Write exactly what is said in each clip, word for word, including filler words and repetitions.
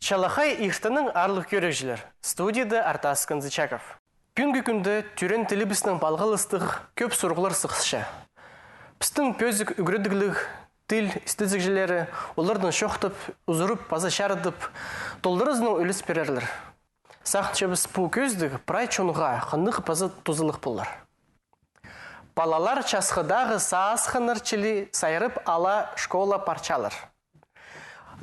Чалахай иртеннең, аарлығ кӧрігҷілер. Студияда Артас Канзычаков. Пӱӱнгі кӱнде тӧреен тілібістең палғалыстығ кӧп сурығлар сығысча. Пістің пӧзік ӱгредігліг тіл істезігҷілері оларны чоохтап, узурып паза чарыдып, толдыразынаң ӱлес пирерлер. Сағынчабыс, пу кӧзідіг прай чонға хынығ паза тузалығ полар. Палалар часхыдағы саасханнар чіли сайрап ала школа парчалар.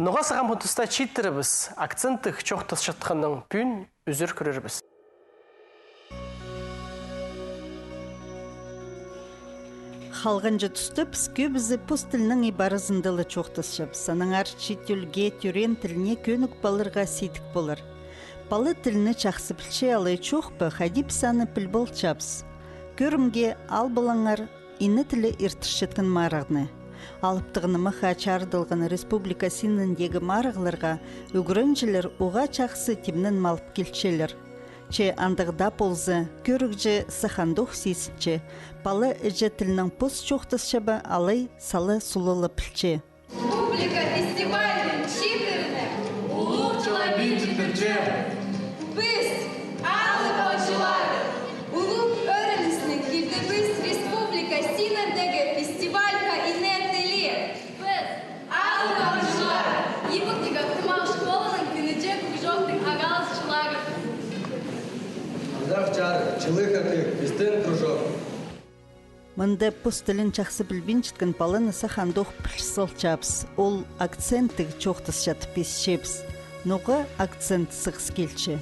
Ноға сағам пу туста чииттерібіс, акценттіг чоохтасчатханнаң пӱӱн ӱзӱр кӧрербіс. Халғанҷы туста піс кӧбізі пос тілнің ибаразында ла чоохтасчабыс. Аннаңар чиит ӧлге тӧреен тіліне кӧнік паларға сидік полар. Пала тілні чахсы пілче, алай чох па, хайди піс аны піл полчабыс? Кӧрімге ал полыңар ине тілі иртірчеткен марығны. Алыптығ нымахха чарыдылған республика синіндегі марығларға ӱгренҷілер уғаа чахсы тимнеен малып килчелер. Че андағ даа полза, кӧрігҷі сах андох сизінче, пала іҷе тілнең пос чоохтасча ба, алай сала-сула ла пілче. Республика фестивальның читірине улуғ чылабин читірче. Піс, ааллығ аалҷылар, улуғ ӧрініснең килдібіс республика синіндегі фестивальға «Ине тілі». Піс, ааллығ аалҷылар, Ибуктегі Кумал школаның кӱнҷі кружоктың ағаласчылары. Андағ чарых, чылығ хатығ пістің кружок. Мында пос тілін чахсы пілбинчеткен паланы сах андох пілче салчабыс. Ол акценттіг чоохтасчатып исчебіс. Ноға акцент сығыс килче?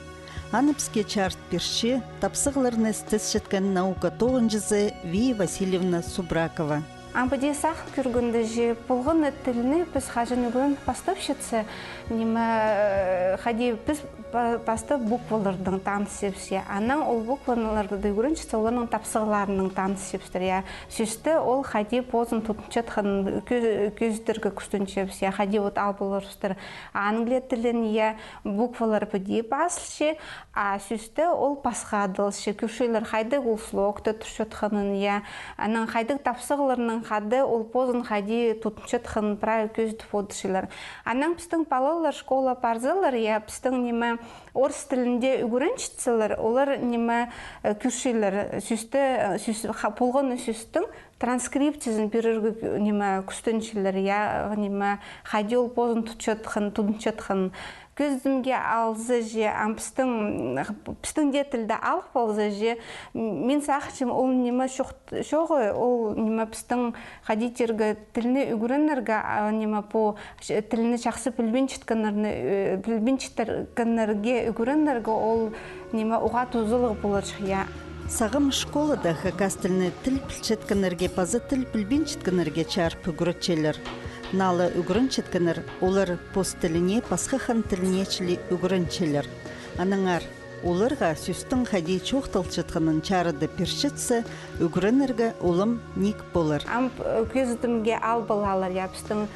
Аны піске чарыт пирче тапсағларны істесчеткен наука тоғынҷызы Вия Васильевна Субракова. Ам піди сағын кӧргенде чи, полған на тілні піс хаҷан ӱгрен пастапчатса, ниме, э, хайди піс па-, пастап буквалардаң танысчабыс, я. Анаң ол букваларны ӱгренчетсе, оларның тапсағларынаң танысчабыстыр, я. Сӧсті ол хайди позын тудынчатхан кӧ-, кӧзідерге кӱстенчебіс, я. Хайди вот ал поларыстыр англия тілін, я, буквалар піди пазылча, а сӧсті ол пасха адалча, кӧрчелер хайдағ ол слогта турчатханын, я. Анаң хайдағ тапсағларнаң хада ол позын хайди тудынчатханын прай кӧзідіп одырчалар. Анаң пістің палалар школа парзалар, я, пістің, ниме, орыс тілінде ӱгренчетселер, олар, ниме, э, кӧрчелер, сӧсті, э, сӧс-, ха-, полған на сӧстің транскрипциязын пирерге кӱ-, ниме, кӱстенчелер, я, ниме, хайди ол позын тутчатхан, тудынчатхан. Кӧзідімге алза чи, ам пістің, пістің дее тілде алып алза чи, м-, мин сағынчам, ол, ниме, чох-, чоғы, ол, ниме, пістің хайди тирге, тілні ӱгренерге, а, ниме, пу ч-, тілні чахсы пілбинчеткеннерні, э, пілбинчеткеннерге ӱгренерге ол, ниме, уғаа тузалығ поларҷых, я. Сағам школада хакас тілні тіл пілчеткеннерге паза тіл пілбинчеткеннерге чарып ӱгретчелер. Наа ла ӱгренчеткеннер, олар пос тіліне пасха хан тіліне чіли ӱгренчелер. Аннаңар оларға сӧстің хайди чоохталчатханын чарыдып пирчетсе, ӱгренерге улам ниик полар. Ам, э, кӧзідімге ал полалар, я, пістің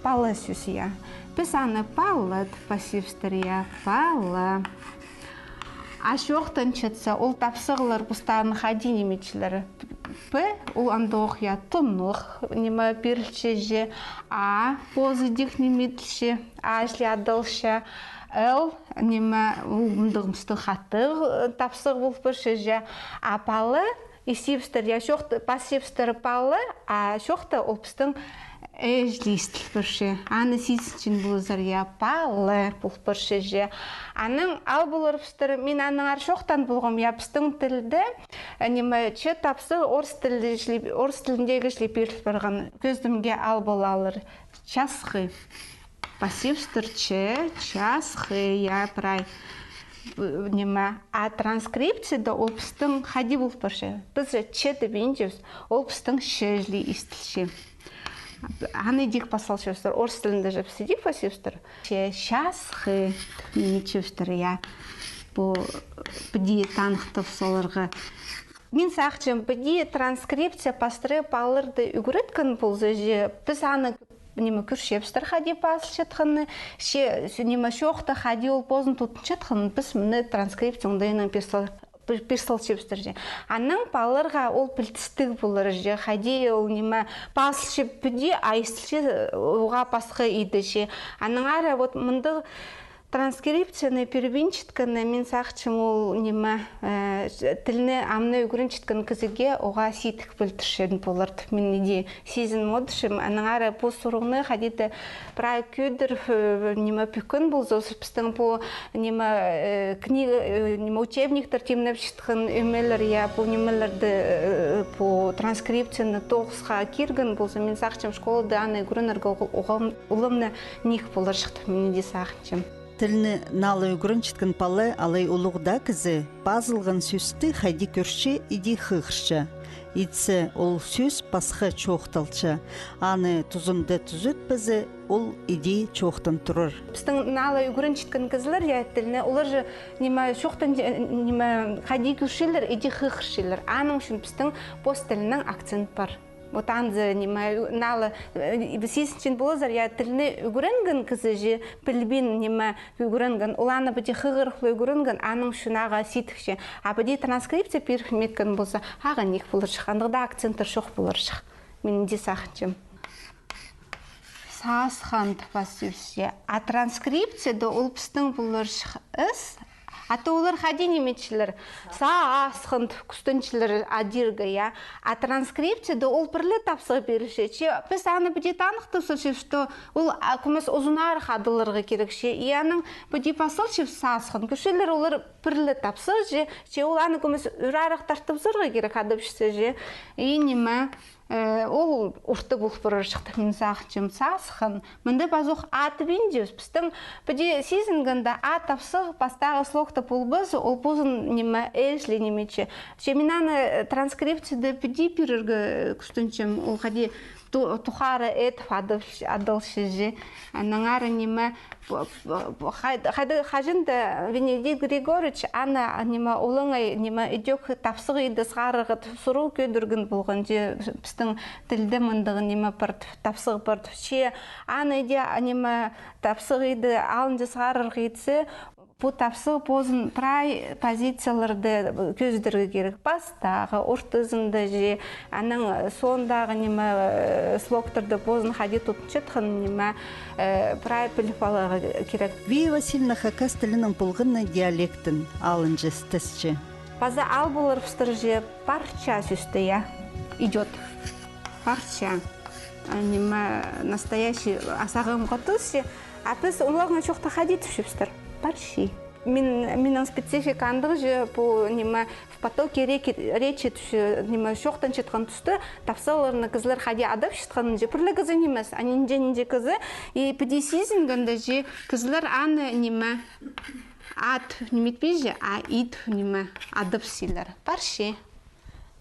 пала сӧс, я. Піс аны пала тіп пасчабыстыр, я, пала. А чоохтанчатса, ол тапсағлар постарын хайди ниме итчелер? П, ол андох, я, тунох, ниме, пирілче чи. А, позы идӧк ниме итілче, а чіли адалча. Л, ниме, ол мындағ пістің хатығ, э, тапсағ пол парча чи. А пала, истібістер, я, чоохта, пасчабыстыр пала, а чоохта ол пістің э чіли истіл парча. Аны сизінчең ползар, я, пала пол парча чи. Анаң ал поларбыстыр, мин аннаңар чоохтаан полғам, я, пістің тілде, э, ниме, че тапсағ орыс тілде чіли, орыс тіліндегі чіли пиріл парған. Кӧзідімге ал полалар. Часхы. Пасчабыстыр че, часхы, я, прай. Б-, ниме, а транскрипцияда ол пістің хайди пол парча? Піс че тіп итчебіс, ол пістің че чіли истілче. Аны идӧк пас салчабыстыр, орыс тілінде же піс идӧк пасчабыстыр. Че, часхы тіп ниме итчебістір, я. Пу піди таныхтап саларға. Мин сағынчам, піди транскрипция пастыра палаларды ӱгреткен полза чи, піс аны, ниме, кӧрчебістір хайди пазылчатханны, че, сӧ-, ниме, чоохта хайди ол позын тудынчатханын, піс мына транскрипция оңдайынаң пир сал-, пир-, пир салчабыстыр чи. Анаң палаларға ол пілдістіг полар чи, хайди ол, ниме, пазылча піди, а истілче, э, уғаа пасха иді чи. Аннаңар вот мындағ Транскрипцияны пирбинчеткені, мин сағынчам, ол ниме, э, тілні амды ӱгренчеткен кізіге оға сидік пілдірчең полар тіп, мин иди сизін одырчам. Аннаңар пу сурығны хайди-да прай кӧдір, э, ниме, пӱккен полза, пістің пу ниме, э, книга, э, ниме, учебниктер тимнепчеткен ӧмелер, я, пу нимелерді, э, пу транскрипцияны тоғысха кирген полза, мин сағынчам, школада аны ӱгренерге оғ-, оғам улам на ниик поларҷых тіп, мин иди сағынчам. Тілні налы ӱгренчеткен пала алай улуғ даа кізі пазылған сӧсті хайди кӧрче, иди хығырча. Итсе, ол сӧс пасха чоохталча. Аны тузында тузатпаза, ол иди чоохтан турар. Пістің налы ӱгренчеткен кізілер, я, тілні, олар же, ниме, чоохтан, ниме, хайди кӧрчелер, иди хығырчалар. Аның ӱчӱн пістің пос тілінің акцент пар. Вот анзы, ниме, налы, э, сизінчең поларзар, я, тілні ӱгренген кізі же, пілбин, ниме, ӱгренген, ол аны піди хығырығлы ӱгренген, аның ӱчӱн ағаа сидікче. А піди транскрипция пирілмеен полза, ағаа ниик поларҷых, андағ даа акценттер чох поларҷых. Мин иди сағынчам. Саасхан тіп пас сӧсче. А транскрипцияда ол пістің поларҷых ыс, а то олар хайди ниме итчелер. Саасхан тіп кӱстенчелер адирға, я. А транскрипцияда ол пір ле тапсағ пирілче. Че піс аны піди таныхтапчабыс, что ол, а, кӧмес узунарах адаларға кирекче. И анаң піди пазылча саасхан. Кӧрчелер, олар пір ле тапсағ же, че ол аны кӧмес ӱрарах тартыбызарға кирек, адапчатса же. И ниме, э, ол орта пол парарҷых тіп, мин сағынчам, саасхан. Мында пазох а тіп итчебіс. Пістің піди сизінгенде а тапсағ пастағы слогта полбаза, ол позын, ниме, ээлҷілей ниме итче. Че мин аны, э, транскрипцияда піди пирерге, э, кӱстенчем, ол хайди ту-, тухары этіп адал-, адалча же. Аннаңар, ниме, п-, п-, п-, хай-, хайди, хаҷан даа Венедикт Григорьевич аны, ниме, олаңай, ниме, идӧк тапсағ иді сығарарға тіп сурығ кӧдірген полған же, пістің тілде мындағ ниме пар тіп, тапсағ пар тіп. Че аны иди, ниме, тапсағ иді алынҷа сығарарға итсе, пу тапсағ позын прай позицияларда кӧзідерге кирек. Пастағы, ортызында же, анаң соондағы, ниме, э, слогтарда позын хайди тудынчатханын, ниме, э, прай піліп аларға кирек. Вия Васильевна хакас тілінің полған на диалектін алынҷа істесче. Паза ал поларбыстыр же парча сӧсті, я, идёт. Парча. А, ниме, настоящий, а сағам хатыс же, а піс олаңай чоохта хайди тіпчебістір? Парчи. Мин, минің специфика андағ же, пу, ниме, в потоке реки-, речи тіпче, ниме, чоохтанчатхан туста тапсағларны кізілер хайди адапчатханын же, пір ле кізі нимес, а нинҷе-нинҷе кізі, и піди сизінгенде же, кізілер аны, ниме, ат ниме итпинче, а ит ниме адапчалар. Парчи.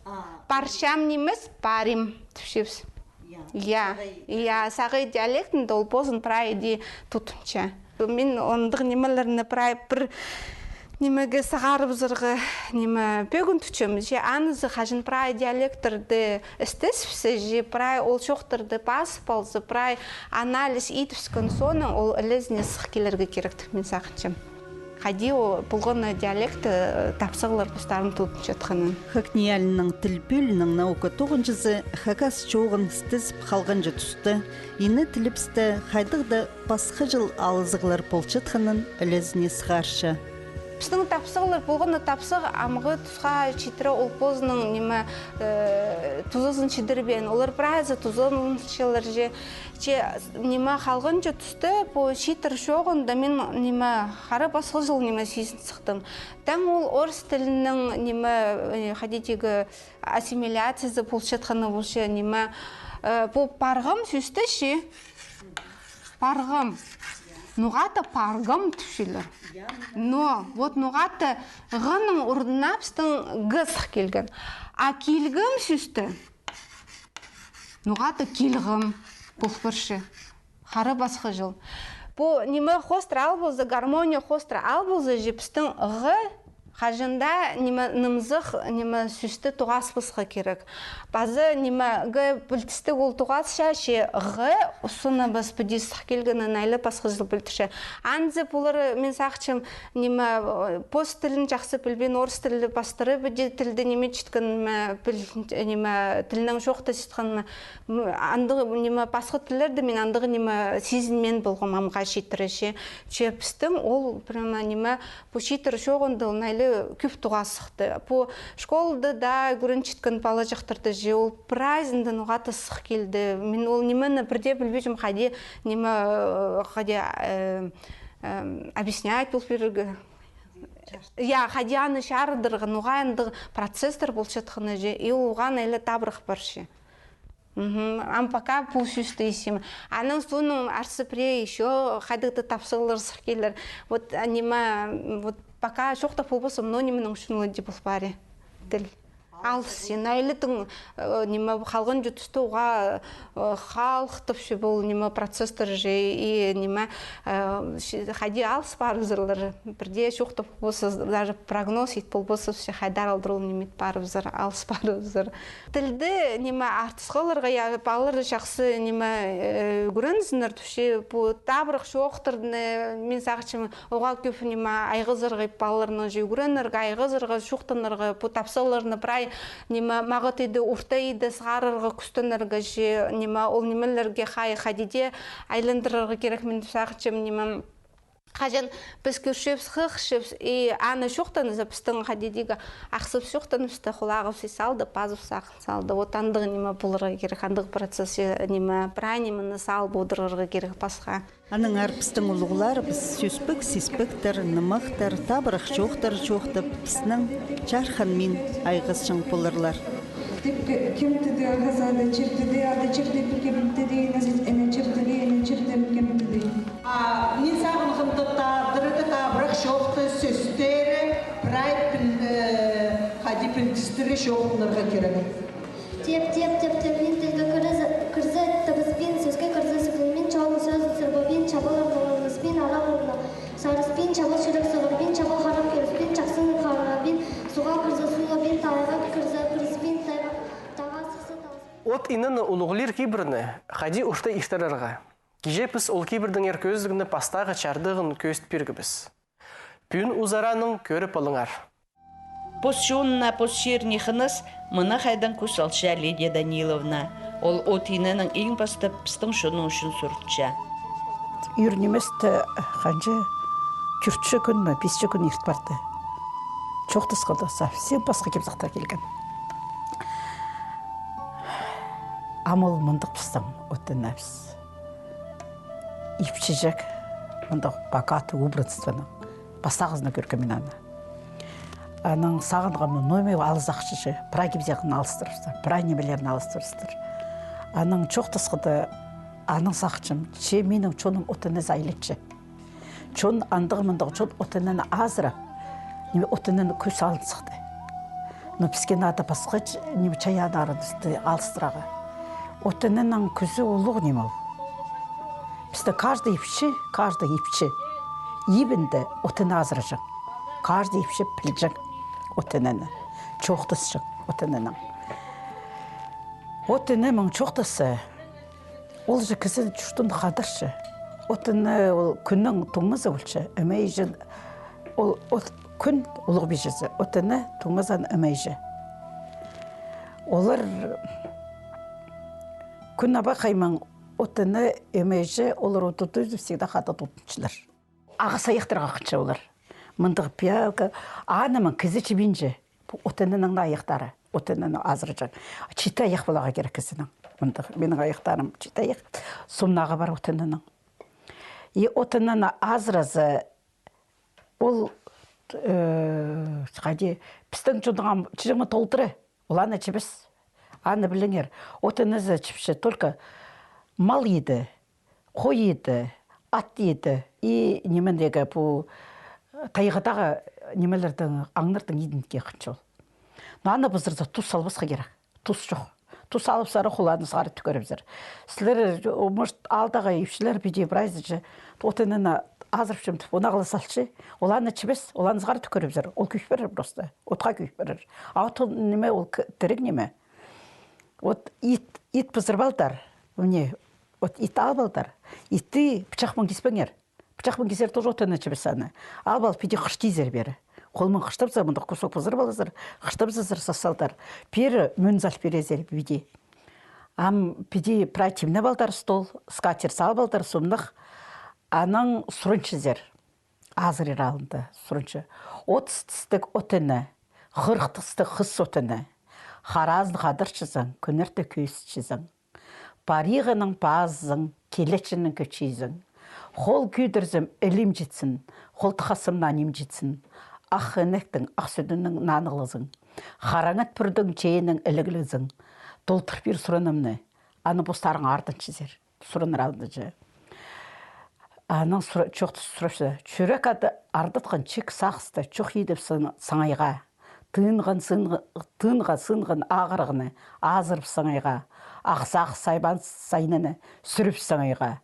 А. Парчам нимес, парим тіпчебіс. Я. Я, сағай, я, сағай диалектінде ол позын прай иди тудынча. Мин андағ нимелерні прай пір нимеге сығарыбызарға, ниме, пӧгін тутчам. Че анызы хаҷан прай диалекттерде істесіпсе, же прай ол чоохтарды пазып алза, прай анализ идібіскен соонаң ол ілезіне сых килерге кирек, мин сағынчам. Хайди ол полған на диалект, э, тапсағлар постарын тудынчатханын. ХакНИИЯЛИ-ның тіл пӧлиинің наука тоғынҷызы хакас чооғын істезіп халғанҷы туста, ине тілібісте хайдағ-да пасхаҷыл алызығлар полчатханын ілезіне сығарча. Пістің тапсағлар полған на тапсағ амғы тусха читіре ол позының, ниме, э, тузазын чідірбеен. Олар прайзы тузазын чылар же, че, ниме, халғанҷы туста пу читір чооғында мин, ниме, хара пасхаҷыл, ниме, сизін сыхтым. Тың ол орыс тілінің, ниме, э, хайди тигі ассимиляциязы полчатханы полча, ниме, э, пу парғам сӧсті чи, парғам. Ноға-да парғам тіпчелер. Но вот ноға-да ғ-ның орнына пістің г сых килген. А килгем сӧсті ноға-да килғам пол парча. Хара пасхаҷыл. Пу ниме хоостыра ал полза, гармония хоостыра ал полза же, пістің ғ Хаҷан даа, ниме, нымзых, ниме, сӧсті тоғаспасха кирек. Паза, ниме, г пілдістіг ол тоғасча, че ғы сыныбыс піди сых килгенін айлы пасхазы пілдірче. Анзы пулар, мин сағынчам, ниме, пос тілін чахсы пілбин, орыс тілі пастыра піди тілді ниме читкен, ниме, піл-, ниме, тілнең чоохтасчатхан, ниме, андағ, ниме, пасха тіллерді мин андағ, ниме, сизінмеен полғам амға читіре, че, че пістің ол прямо, ниме, пу читіре чоғында ол айлы кӧп тоғас сыхты. Пу школада даа ӱгренчеткен палаҷахтарда же ол прайзында ноға-да сых килді. Мин ол нимені пірдее пілбинчем, хайди, ниме, э, хайди, э, эм, объяснять пол пирерге. Я, хайди аны чарыдарға, ноға андағ процесстер полчатханы же, и оған айлы табырах парча. Мгм. Ам пока пу сӧсті истем. Анаң соонаң арса пірее ещё хайдағ-да тапсағлар сых килер. Вот, а, ниме, вот пока чоохтап полбассам, но нименің ӱчӱн ол дее пол пари. Тіл. Алыс. Айлы тың, э, ниме, халған чуртаста уғаа, э, халыхтапча пол, ниме, процесстер же, и, ниме, э, хайди алыс парыбызарлар, пірдее чоохтап полбассаң, даже прогноз ит полбассаң, хайдар алдырыл ниме ит парыбызар, алыс парыбызар. Тілді, ниме, артысхаларға, я, палалар чахсы, ниме, э, ӱгрензіннер тіпче, пу табырах чоохтарны, мин сағынчам, оға кӧп, ниме, айғазарға, палаларны же ӱгренерге, айғазарға, чоохтанарға, пу тапсағларны прай, ниме, мағат иде, орта иде сығарарға, кӱстенерге же, ниме, ол нимелерге хай, хайди дее айландырарға кирек, мин сағынчам, ниме, Хаҷан піс кӧрчебіс, хығырчабыс, и аны чоохтанза, пістің хайди дее, ахсыбыс чоохтаныбысты, хулағыбыс и салды, пазыбыс сағын салды. Вот андағ ниме поларға кирек, андағ процесс, ниме, прай нимені салып одырарға кирек пасха. Аннаңар пістің улуғларыбыс сӧспек, сиспектер, нымахтар, табырах чоохтар чоохтап, піснең чархан мин айғасчаң поларлар. Тіп ке-, кем тіді, ағас ады, чир тіді, ады чир тіп, кем тіді, ина, ина чир тіді, ина чир тіп, кем тіді. А мин сағынғанда, та-, табырах чоохты сӧстері прай піл-, э, хайди пілдістіре чоохтанарға кирек. Теп, теп, теп, теп, мин тілге кірзе, кірзе, тыбыспин, сӧске кірзе, сӱгінмин, чоон сӧс сырбабин, чабал орнығласпин, арал орны сарыспин, чабал чӱрек сығарбин, чабал харап кӧріспин, чахсыны харабин, суға кірзе, сулабин, тайға кірзе, піріспин, тайға, тағаа сыхса, талыспин. От инені улуғлир кибірні хайди орта иртірерге? Кичее піс ол кибірдеңер кӧзідігні пастағы чардығын кӧзіт пиргебіс. Пӱӱн узараның кӧріп алыңар. Пос чонына, пос чиріне хыныс, мына хайдаң кӱс алча Лидия Даниловна. Ол от иненің иң пастап пістің чонның ӱчӱн суртча. Ӱр ниместе, ханҷа, тӧртче кӱн ме, писче кӱн ирт парды. Чоохтасханда совсем пасха кибзахтар килген. Ам ол мындағ пістің от инебіс. Ипчіҷек, мындағ богатый убранствонаң. Пастағызын кӧргем мин аны. Анаң сағынғам, номер алызахчы, прай кибзеен алыстырыбыстыр, прай нимелерін алыстырыбыстыр. Анаң чоохтасханда, анаң сағынчам, че минің чоным от инезі айланча. Чон андағ-мындағ, чон от инені азыра, ниме, от инені кӧс алын сыхты. Но піске надо пасха ч-, ниме, чайааннарыбысты алыстырарға. От иненің кӱзі улуғ ниме ол. Пісте каждый ипчі, каждый ипчі ибінде от ине азыраҷаң. Каждый ипчі пілҷең от инені, чоохтасчаң от иненең. От ине мин чоохтасса, ол же кізі чуртын хадарча. От ине ол кӱннің туңмазы полча, ӧмей же ол, ол кӱн улуғ пиҷезі, от ине туңмазын ӧмей же. Олар кӱн аба хаймаң от ине ӧмей же, олар от ине всегда хада тудынчалар. Ағас айахтарға хынча олар. Мындағ пиалка, аны мин кізі чібинче. Пу от иненің на айахтары. От инені азыраҷаң. Читі айах поларға кирек кізінің. Мындағ, минің айахтарым читі айах. Сомнағы пар от иненің. И от инені азыраза, ол, э, хайди, пістің чонның ам чирімі толдыра. Ол аны чібіс. Аны піліңер. От инезі чіпче только мал иді, хой иді, ат иді. И нимедегі пу тайғадағы нимелердің, аңнардың идін кирек хынча ол. Но аны пызырза, тус салбасха кирек. Тус чох. Тус алыбызар, ол аны сығара тӱкерібізер. Сірер, может, аалдағы ипчілер піди прайзы че, от аны азырапчам тіп, аны ағылы салча, ол аны ібес, ол аны сығара тӱкерібізер. Ол кӧй пирер просто. Отха кӧй пирер. А от ол ниме, ол к-, тіріг ниме. Вот ит, ит пызырып алдар. Міне, вот ит алып алдар. Итті пычахпаң киспеңер. Пычахпаң кизер тоже от аны ібес аны. Алып алып, піди хыштизар пеер. Холмаң хыштабызар, мындағ кусок пызырып алазар, хыштабызар, сас салдар. Пеер мӱн сал пирезер піди. Ам піди прай тимнеп алдар стол, скатерть салып алдар сомнах. Анаң сурынчазар. Азырир алнында сурынча. Отыс тістіг от аны, хырых тістіг хыс от аны. Харазын хадарчазың, кӱннерде кӧзітчезің. Париғаның пазызың, килечінең кӧчизің. Хол кӧдірзем, ілімҷітсін, хол тыхазымнаң нимҷітсін. Ах інектің ах сӱдінең нанығлызың. Хараң ат пӱрдең чейінең іліглізің. Толтыр пир суранымны. Аны постарың ардынчазар. Суранар алнында че. Анаң сура-, чоохтас сурапча. Чӱрек арды ардытхан чик сағысты чох идіп сын-, саңайға. Тыынған сынғы-, тыынға сынған ағырығны азырып саңайға. Ах сағыс сайбан сайнаны сӱріп саңайға.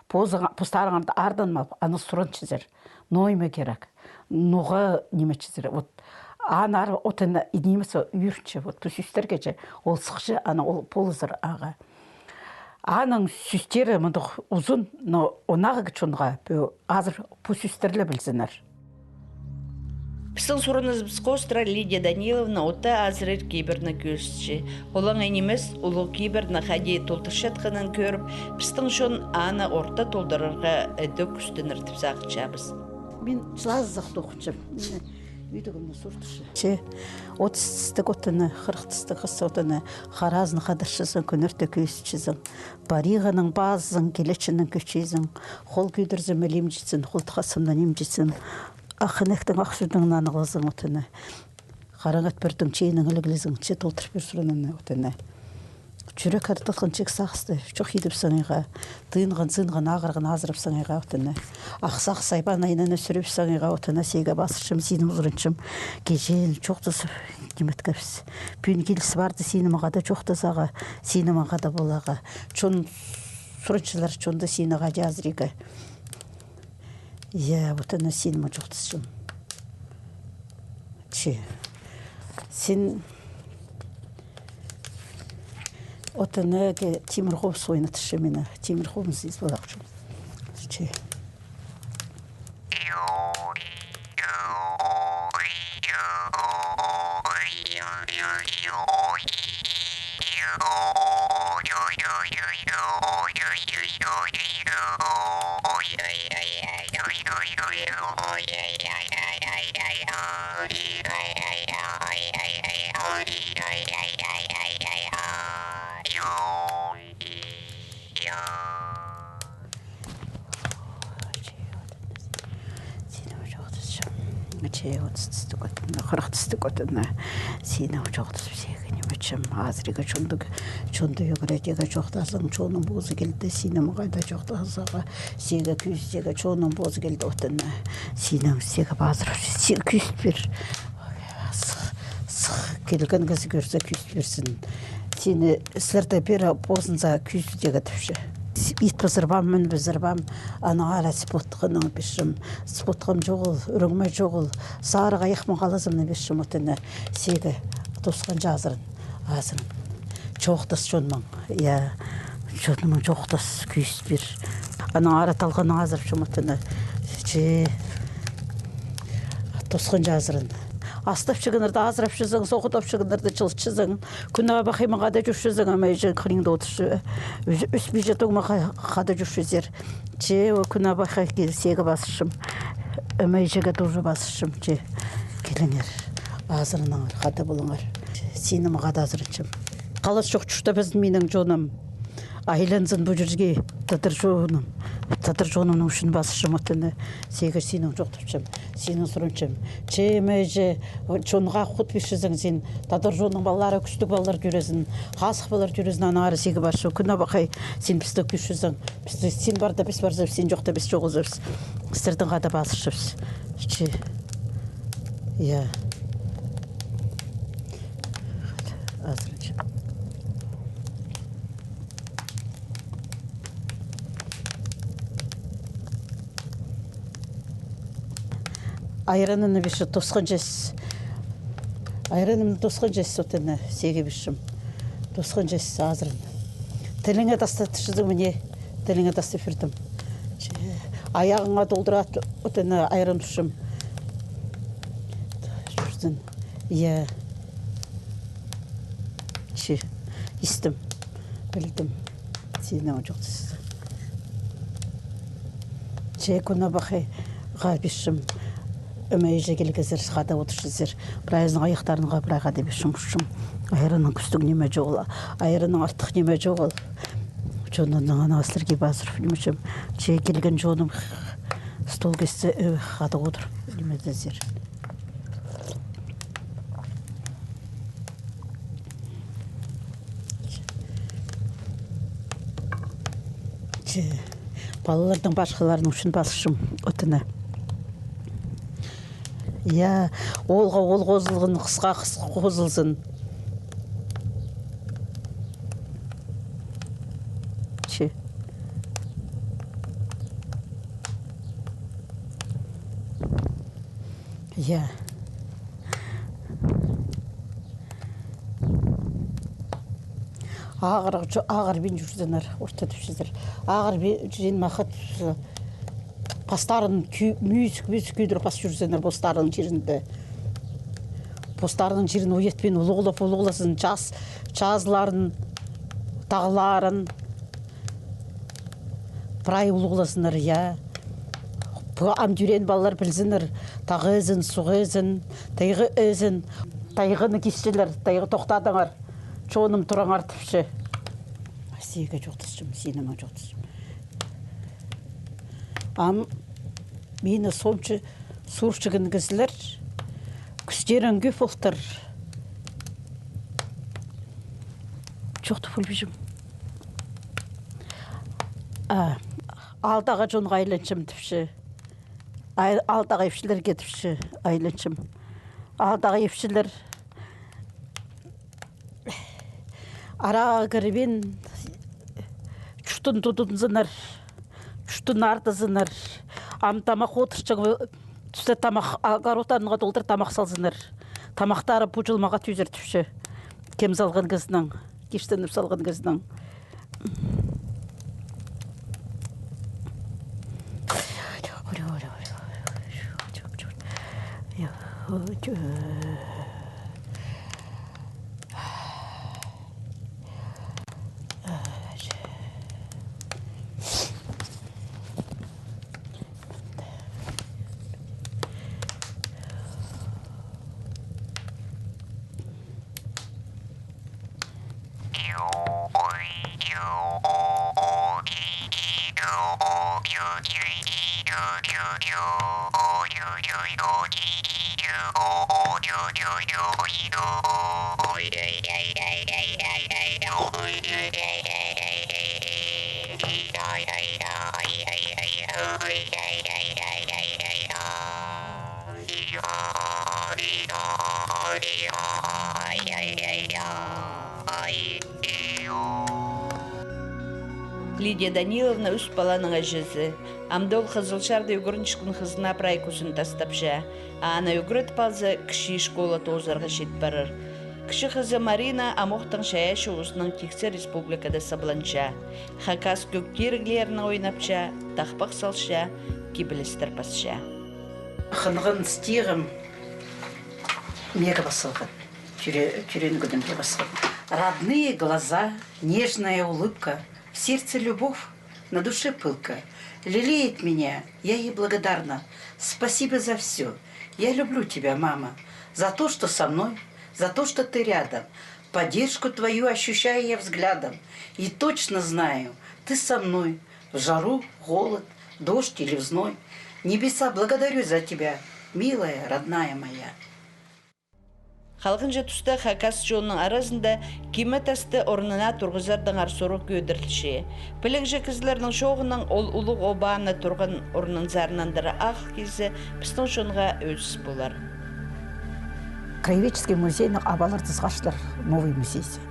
Позыңа-, постарыңар ардынмап, аны суранчазар. Ноо ниме кирек. Ноға ниме итчезер. Вот. Анар от аны нимес ӱрінче. Вот. Пу сӧстерге че ол сыхча, анаң ол полызар ағаа. Аның сӧстері мындағ узун, но ондағы чонға пу азыр пу сӧстер ле пілзіннер. Пістің сурыныбыс хоостыра Лидия Даниловна отты азырир кибірні кӧзітче. Олаңай нимес, улуғ кибірні хайди толдырчатханын кӧріп, пістің чон аны орта толдырарға ідӧк кӱстенер тіп сағынчабыс. Мин чылазах тоғынчам. Мин ӧдігімні суртырча. Че, отыс тістіг от аны, хырых тістіг хыс от аны, харазын хадарчазың, кӱннерде кӧзітчезің. Париғаның пазызың, килечінең кӧчизің. Хол кӧдірзем, ілімҷітсін, хол тыхазымнаң нимҷітсін. Ах інектің ах сӱдінең нанығлызың от аны. Хараң ат пӱрдең чейінең іліглізің, че толтыр пир суранымны от аны. Чӱрек ардытхан чик сағысты чох идіп саңайға, тыынған сынған ағырығны азырып саңайға от аны. Ах сағыс сайбан айнаны сӱріп саңайға от аны. Сиге пазырчам, синім сурынчам. Кичее чоохтазып ниме иткебіс. Пӱӱн киліс парды синім хада чоохтазарға, синім хада поларға. Чон сурынчалар, чонда сині хайди азырирға. Я, от аны синім чоохтасчам. Че. Син от аны ке тимір хобыс ойнатча мині. Тимір хобыс ис поларчам. Че. Синім чоохтасчам. Че отыс тістіг от аны, хырых тістіг от аны. Синім чоохтасчам, сиге ниме итчем. Азырирға чонды, чонды ӱгредерге чоохтазың, чоным позы килді, синім хада чоохтазарға, сиге кӧзідерге чоным позы килді от аны. Синім сиге пазырып, сиге кӧзіт пир. Сых, сых, килген кізі кӧрзе, кӧзіт пирзін. Сині сірерді пеер позынзар кӧзідерге тіпче. Ит пызырбаам, мӱн пызырбаам, анаң ары спутханың пирчем. Спутхам чоғыл, ӱріңме чоғыл, сарығ айахмаң халазымны пирчем от аны. Сиге тосханҷы азыран, азыран. Чоохтас чонмаң, я, чонмаң чоохтас, кӧзіт пир. Анаң ары талғаннаң азырапчам от аны. Че, тосханҷы азыран. Ас тапчатханнарны азырапчазың, соох тапчатханнарны чылчазың. Кӱн абахай маңаа даа чӧрчезің, ам іҷе хыринда одырча. Ӱс-, ӱс-пис іҷе тоғынмаға хада чӧрчезер. Че, кӱн абахай килзе, сиге пазырчам. Ам іҷеге тоже пазырчам, че. Киліңер. Азыраныңар, хада полыңар. Синім хада азыранчам. Халас чох чуртабызын минің чоным. Айланзын пу чирге тадар чоным. Тадар чонымның ӱчӱн пазырчам от аны. Сиге синім чоохтапчам. Синім сурынчам. Че, ам іҷе, чонға хут пирчезің син. Тадар чонның палалары кӱстіг палалар тӧрезін, хазых палалар тӧрезін, анаң ары сиге парчам. Кӱн абахай, син пісті кӧрчезің. Пісті, син парда, піс парзабыс, син чохта, піс чоғылзабыс. Сірернең хада пазырчабыс. Че. Я. Азырынчам. Айранны пирчем, тосханҷа ас. Айранны тосханҷа ас, вот ана, сиге пирчем. Тосханҷа ас азырын. Тіліңе тастап тіпчезің, мына, тіліңе тастап пирдім. Че, аяғыңа толдыра, вот ана, айран пирчем. Чӧрзін. Я. Че, истім. Пілдім. Синің чоохтазаң. Че, кӱн абахайға пирчем. Ӧме-іҷе килгезер, хада одырчазар. Прайзының аяқтарына прай хада пирчем, пирчем. Айраннаң кӱстіг ниме чоғыл. Айраннаң артых ниме чоғыл. Чонымның, ана, сірерге пазыр, ниме чоғыл. Че, килген чоным стол кисте, ӧ, хада одыр. Ниме теезер. Че, палаларның, пасхаларның ӱчӱн пасчам отына. Я, оолға оол хозылған, хысха хыс хозылзын. Че. Я. Ағырығ чо-, ағырбин чӧрзіннер, орта тіпчезер. Ағырбин, махат, пастарын кӱ-, мӱзік, мӱзік кӧдіріп пас чӧрзіннер постарының чирінде. Постарының чирін уятпин улуғлап, улуғлазын, час-, чазыларын, тағларын. Прай улуғлазыннар, я. Пу ам тӧреен палалар пілзіннер, тағ ізін, суғ ізін, тайға ізін. Тайғаны кисчелер, тайға тохтадыңар, чоным, тураңар тіпче. Сиге чоохтасчам, синең чоохтасчам. Ам мині сомчы сурчығын кізілер, кӱстерің кӧп полтыр. Чоохтап пілбинчем. А, аалдағы чонға айланчам тіпче. Ай-, аалдағы ипчілерге тіпче, айланчам. Аалдағы ипчілер араға кірбин, чуртын тудынзыннар, чуртын ардызыннар. Ам тамах одырчаң тӱссе, тамах, огородтарына толдыр тамах салзыннар. Тамахтары пу чыл мағаа тӧзер тіпче. Кем салған кізінің, киштеніп салған кізінің. Лидия Даниловна ӱс паланың іҷезі. Амды ол Хызылчарда ӱгренчеткен хызына прай кӱзін тастапча. А аны ӱгредіп алза, кічіг школа тоозарға чит парар. Кічіг хызы Марина амохтаң чайаачы узынаң тиксі республикада сабланча. Хакас кӧг тиріглерінең ойнапча, тахпах салча, кибелістер пасча. Хынған стихім меге пас салған. Тӧре-, тӧреен кӱнімде пас салған. Родные глаза, нежная улыбка, в сердце любовь, на душе пылка. Лелеет меня, я ей благодарна. Спасибо за всё. Я люблю тебя, мама, за то, что со мной, за то, что ты рядом. Поддержку твою ощущаю я взглядом. И точно знаю, ты со мной в жару, в холод, дождь или в зной. Небеса, благодарю за тебя, милая, родная моя. Халғанҷы туста хакас чонның аразында киме тасты орнына турғызардаңар сурығ кӧдірілче. Пілігҷі кізілернің чооғынаң ол улуғ обаны турған орнынзар нандыра ағыл килзе, пістің чонға ӧс полар. Краеведческий музейнің абалар тызғаштар новый музейзі.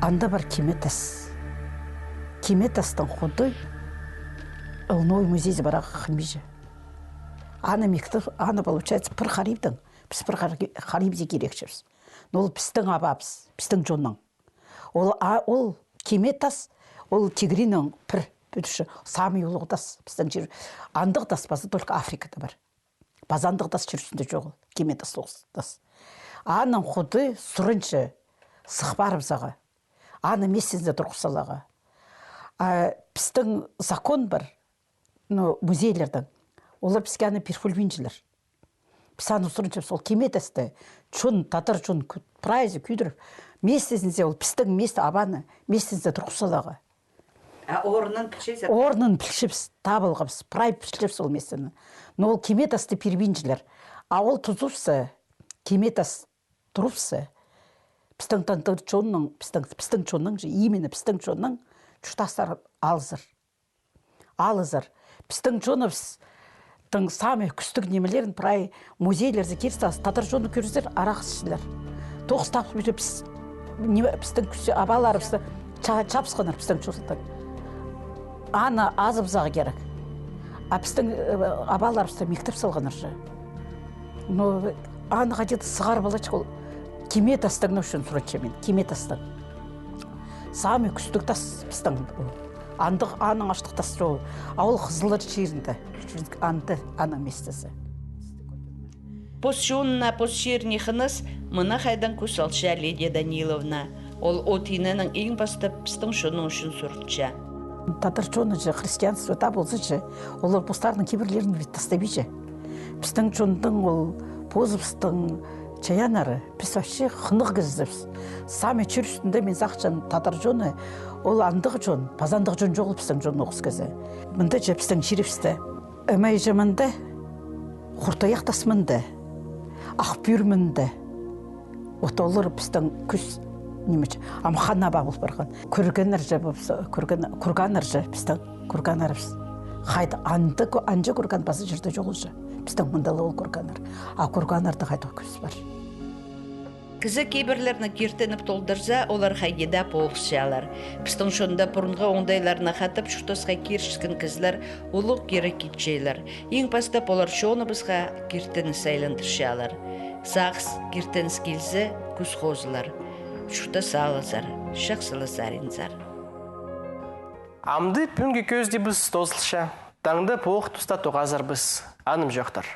Анда пар киме тас. Киме тастың худы ол новый музейзі парарға хынминча. Аны мектеп, аны, получается, пір харибдең, піс пір хари-, харибде кирекчебіс. Но ол пістің абабыс, пістің чонның. Ол, а, ол киме тас, ол тигіринің пір пӱдірче, самый улуғ тас пістің чир. Андағ тас паза только Африкада пар. Паза андағ тас чир ӱстӱнде чоғыл, киме тас, улуғ тас. Аның худи сурынча сых парыбызарға, аны местезіне турғыс саларға. А пістің закон пар, ну, музейлердең. Олар піске аны пир полбинчалар. Піс аны сурынчабыс, ол киме тасты, чон, тадар чон кӱ-, прайзы кӧдіріп, местезіне, ол пістің месте, абаны местезіне турғыс саларға. А орнын пілчезер? Орнын пілчебіс, табылғабыс, прай пілчебіс ол местені. Но ол киме тасты пирбинчелер. А ол тузыбысса, киме тас турыбысса, пістің тадар чонның, пістің, пістің чонның же, именно пістің чонның чуртастары алызар. Алызар. Пістің чоныбыстың самый кӱстіг нимелерін прай музейлерзер кирзең, тадар чонны кӧрзер, арах ісчілер. Тоғыс тапсап піс, ниме, пістің кӱс-, абаларыбысты ча-, чабысханнар пістің чонның. Аны азыбызарға кирек. А пістің, э, абаларыбысты мектеп салғаннар же. Но аны хайди-да сығарып аларҷых ол. Киме тастың, ну, ӱчӱн сурынчам мин, киме тастың. Самый кӱстіг тас пістің. Андағ, аның аштығ тас чоғыл. А ол Хызыллар чирінде. Анда аның местезі. Пос чонына, пос чиріне хыныс, мына хайдаң кӱс алча Лидия Даниловна. Ол от иненің иң пастап пістің чонның ӱчӱн сурынча. Тадар чоны же, христианство таа полза же, олар постарының кибірлерін ведь тастабинча. Пістің чонның ол позыбыстың чайааннары, піс вообще хынығ кізібіс. Самый чир ӱстӱнде мин сағынчам, тадар чоны, ол андағ чон, паза андағ чон чоғыл пістің чон, тоғыс кізі. Мында же пістің чирібісте. Ымай же мында, Хуртаяхтас мында, Ах Пӱӱр мында. Вот олар пістің кӱс, ниме че, ам хан аба пол парған. Курганнар же, курганнар же пістің, курганнарыбыс. Хайда, анда, анҷа курган паза чирде чоғыл же. Пістің мында ла ол курганнар. А курганнарда хайдағ кӱс пар. Кізі кибірлерні киртініп толдырза, олар хайди даа полысчалар. Пістің чонда пурунғы оңдайларына хатап чуртасха киріскен кізілер улуғ кирек итчелер. Иң пастап олар чоныбысха киртініс айландырчалар. Сағыс, киртініс килзе, кӱс хозылар. Чуртас алызар, чахсылас аринзар. Амды пӱӱнгі кӧзідібіс тоозылча. Таңда пу ох туста тоғазарбыс. Анымҷохтар.